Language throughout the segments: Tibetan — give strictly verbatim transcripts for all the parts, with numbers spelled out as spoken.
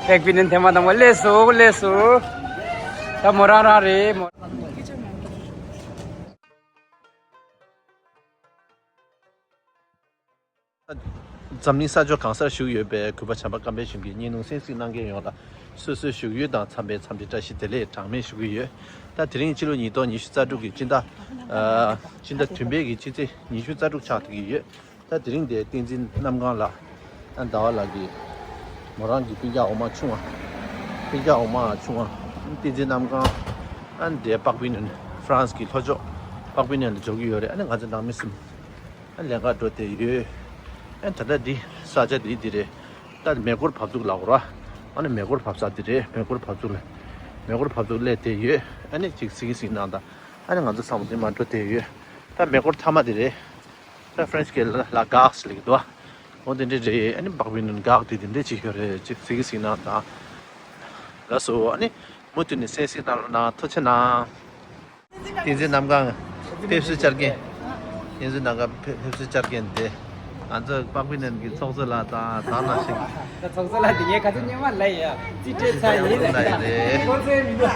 ཧེག་པི་ནན་ཐེངས་མ་དང་པོ་སླེབས་སོང་། སླེབས་སོང་། ད་མོ་རང་རང་རེད་མོ། འཛམ་གླིང་ས་ཕྱོགས་གང་སར་བཞུགས་ཡོད་པའི་གུས་པ་བྱམས་པ་ཀམ་པའི་གཞུང་གི་བརྙན་ཐུང་གསན་གཟིགས་གནང་མཁན་ཡོངས་ལ་སོ་སོའི་བཞུགས་ཡུལ་དང་འཚམས་པའི་འཚམས་འདྲི་བཀྲ་ཤིས་བདེ་ལེགས་གྲངས་མེད་ཞུ་གི་ཡོད། ད་དེ་རིང་ཕྱི་ལོ་ཉིས་སྟོང་ཉི་ཤུ་རྩ་དྲུག་གི་སྤྱི་ཟླ་ཨ་སྤྱི་ཟླ་བདུན་པའི་གི་ཕྱི་ཚེས་ཉི་ཤུ་རྩ་དྲུག་ཆགས་བསྡད་ཀྱི་ཡོད། ད་དེ་རིང་དེ་བསྟན་འཛིན་གནམ་གང་ལགས། ཨ་ཟླ་བ་ལགས་ཀྱིས་མོ་རང་གི་སྤུན་ཀྱག་འོག་མ་ཆུང་བ། སྤུན་ཀྱག་འོག་མ་ཆུང་བ་བསྟན་འཛིན་གནམ་གང་། ཨ་དེ་པག་པི་ནན་ཧྥ་རན་སི་གི་ལྷོ་ཕྱོགས་པག་པི་ནན་ལ་འབྱོར་གྱི་ཡོད་རེད། ཨ་ནི་ང་ཚོ་ནང་མི་གསུམ་ཨ་ལེན་ག་འགྲོ་བསྡད་ཡོད། ཨ་ད་ལྟ་འདི་ས་ཆ་འདི་འདི་རེད། ད་མེ་འཁོར་བབས་ཚུགས་ལབ་དགོས་ར། ཨ་ནི་མེ་འཁོར་བབས་ས་འདི་རེད། མེ་འཁོར་བབས་ཚུགས་ལ་མེ་འཁོར་བབས་ཚུགས་སླེབས་བསྡད་ཡོད། ཨ་ནི་ཅིག་གཟིགས་གཟིགས་གནང་དང་། ཨ་ནི་ང་ཚོ་ཚང་མ་འདི་མར་འགྲོ་བསྡད་ཡོད། ད་མེ་འཁོར་མཐའ་མ་འདི་རེད། ད་ཧྥ་རན་སི་སྐད་ལ་ལ་གྷག་ཟེར་གྱི་འདུག་ཨ། འོ་དེ་འདྲ་རེད། ཨ་ནི་པག་པི་ནན་གྷག་དེ་དེ་འདྲ་ཅིག་ཡོད་རེད། ཅིག་གཟིགས་གཟིགས་གནང་དང་། ལགས་སོ། ཨ་ནི་མུ་མཐུད་ནས་གསན་གཟིགས་གནང་རོགས་གནང་། ཐུགས་རྗེ་གནང་། བསྟན་འཛིན་གནམ་གང་ཕེབས་བསུ་བཅར་མཁན། བསྟན་འཛིན་གནམ་གང་ཕེབས་བསུ་བཅར་མཁན་དེ། ང་ཚོ་པག་པི་ནན་གྱི་ཚོགས་གཙོ་ལགས་དང་དེ་ནང་བཞིན། ད་ཚོགས་གཙོ་ལགས་དེ་ངས་ག་ཚོད་སྙན་མ་ལབ་ཡ། རྩིས་སྤྲད་ཚར་ཡིན། ཚོགས་གཙོ་ལགས་རེད། ཁོ་ཚོའི་མི་འདུག་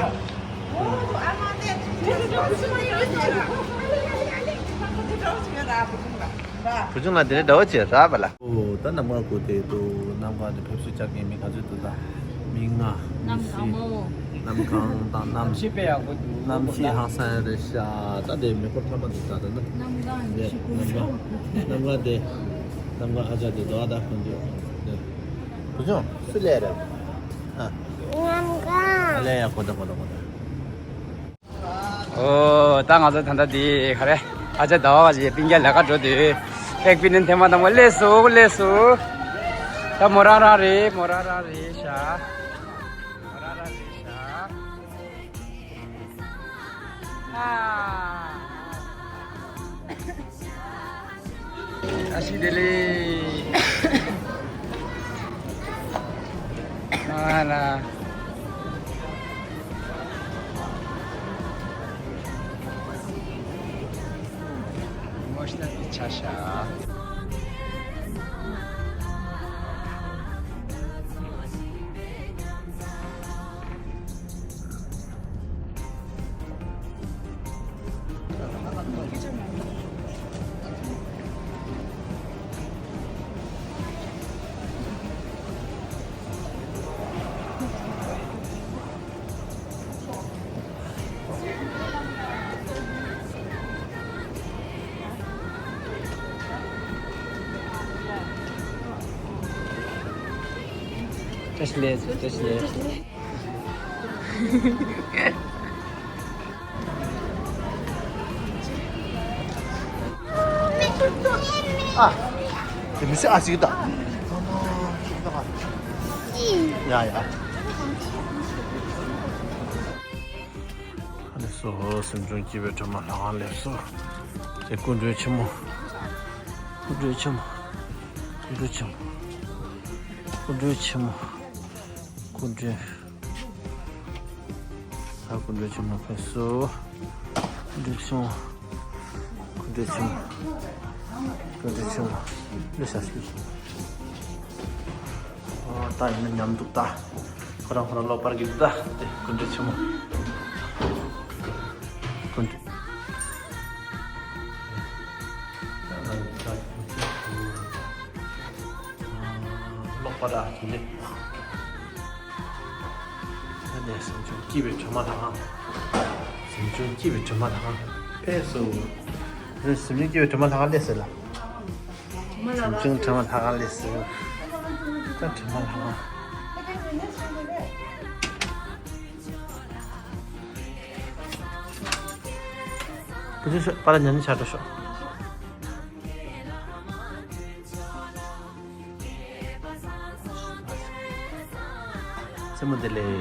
བུ་ཆུང་ལགས་དེ་འདྲ་འདྲ་བོ་བྱས་རག་པ་ལ། ཨོ་ད་གནམ་གང་སྐུ་དེ་འདུག་གནམ་གང་དེ་ཕེབས་བསུ་བཅར་མཁན་མི་ག་ཚོད་འདུག་ད་མི་ལྔ། མི་བཞི། གནམ་གང་དང་གནམ། གནམ་གཤིས་དཔེ་ཡག་པོ་འདུག་གནམ་གཤིས་ཧང་སང་རེད་ཤག་ད་དེ་མེ་འཁོར་མཐའ་མ་འདི་ད་ད་ན། གནམ་གང་དེ་ཤི་ཁུ་སོང་། གནམ་གང་དེ། གནམ་གང་ཨ་ཅག་དེ་འདུག་ཨ་ད་ཁོང་ཚོ་དེ། བུ་ཆུང་སུ་ལས་རེད། ཨ། གནམ་གང་། ཨ་ལས་ཡ་གོ་ད་གོ་ད་གོ་ད། ཨོ། ད་ང་ཚོ་ད་ལྟ་འདི་ག་རེ། ཨ་ཅག་ཟླ་བ་བ་ཞིག་སྤུན་ཀྱག་ལས་ཀ་འགྲོ་དུས། ཧེག་པི་ནན་ཐེངས་མ་དང་པོ་སླེབས་སོང་། སླེབས་སོང་། ད་མོ་རང་རང་རེད། མོ་རང་རང་རེད་ཤག་མོ་རང་རང་རེད་ཤག་ཨ། བཀྲ་ཤིས་བདེ་ལེགས། ཨ་ལ། ཨི་མོ་ཤི་ནལ་གྱི་ཆ་ཤ། བཀྲ་ཤིས་བདེ་ལེགས། བཀྲ་ཤིས་བདེ་ལེགས། ཨ། དེ་མི་སྲིད་ཨ་ཞིག་ད། ཡ་ཡ། ཨ་ནི་སོ། གཟིམ་ཆུང་སྐྱིད་པའི་སྒྲོལ་མ་ལྷ་ཁང་སླེབས་སོ། དེ་སྐུ་མགྲོན་ཆེན་མོ། སྐུ་མགྲོན་ཆེན་མོ། སྐུ་མགྲོན་ཆེན་མོ། སྐུ་མགྲོན་ཆེན་མོ། སྐུ་མགྲོན། ད་སྐུ་མགྲོན་ཆེན་མོ་ཕེབས་སོ། སྐུ་མགྲོན་ཆེན་མོ། སྐུ་མགྲོན་ཆེན་མོ། སྐུ་མགྲོན་ཆེན་མོ། ལུས་ས་ཞུ། ཨོ་ད་ཡིན་ན་མཉམ་འདུག་ད། ཁོ་རང་ཁོ་རང་ལོག་པར་གྱི་འདུག་ད། དེ་སྐུ་མགྲོན་ཆེན་མོ། སྐུ་མགྲོན། ལོག་པར་ཨ་ཅི་ལེ། ད་ནས་གཟིམ་ཆུང་སྐྱིད་པའི་སྒྲོལ་མ་ལྷ་ཁང་། གཟིམ་ཆུང་སྐྱིད་པའི་སྒྲོལ་མ་ལྷ་ཁང་ཕེབས་སོ། གཟིམ་ཆུང་སྐྱིད་པའི་སྒྲོལ་མ་ལྷ་ཁང་སླེབས་ཟེར་ལ། གཟིམ་ཆུང་སྒྲོལ་མ་ལྷ་ཁང་སླེབས་ཟེར། ད་སྒྲོལ་མ་ལྷ་ཁང་། བུ་ཆུང་ཤོག་པ་ལ་ཉན་ནས་ཆ་འགྲོ་ཤོག་མཚན་མོ་བདེ་ལེགས།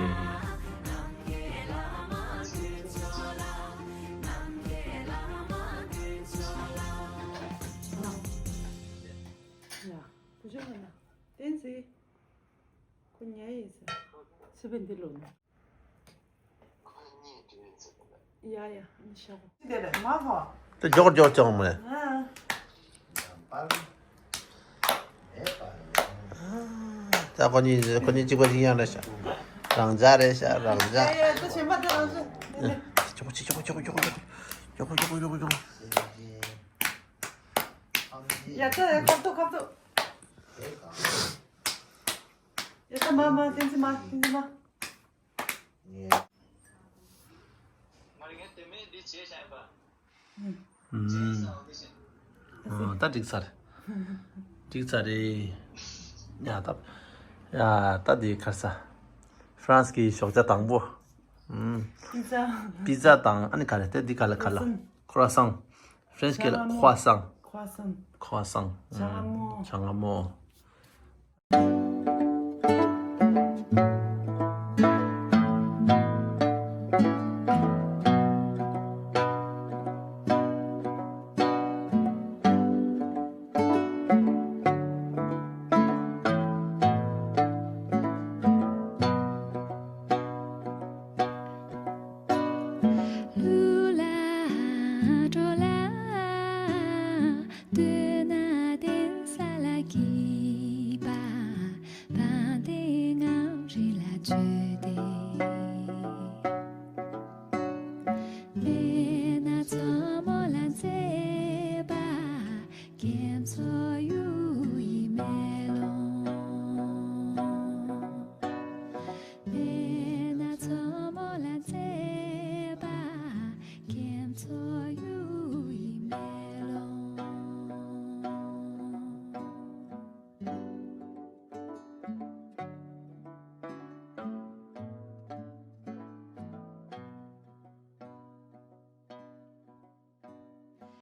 ཡ། བུ་ཆུང་ང་ན། བསྟན་འཛིན། ཁོ་ཉལ་ཡིན་ཟེར། སི་པན་འདི་ལོ་ནི། ཡ་ཡ་ཨ་ནི་ཤ་བོ། འདི་རེད་མ་ཧོ། དེ་མགྱོགས་མགྱོགས་བྱུང་མེད། ཨ། ད་ཁོ་གཉིས་ཁོ་གཉིས་གཅིག་པ་གཅིག་རྐྱང་རེད་ཤག་རང་ཅག་རེད་ཤག་རང་ཅག་ཡ་ཡ། ད་གཞན་པ་ད་རང་ཅག་ཅོག་ཅོག་ཅོག་ཅོག་ཅོག་ཅོག་ཅོག་ཅོག་ཅོག་ཅོག་ཅོག་ཅོག་ཅོག་ཡ་ད་ཡ་ཁབ་ཏོ་ཁབ་ཏོ། ཡ་ད་མ་མ་བསྟན་འཛིན་མ་བསྟན་འཛིན་མ། ཨུམ། ཨོ་ད་འགྲིག་ཚར། འགྲིག་ཚར་རེད། ཡ་ད། ཡ་ད་འདི་ག་རེ་ཟ། ཧྥ་རན་སི་གི་ཞོགས་ཇ་དང་པོ། ཨུམ། པི་ཛ། པི་ཛ་དང་ཨ་ནི་ག་རེ་དེ་འདི་ག་ལ་ག་ལ། ཁོ་ར་སང་། ཧྥ་རན་སི་སྐད་ལ་ཁོ་སང་། ཁོ་སང་། ཁོ་སང་། ཇ་མོ། ཇ་མོ།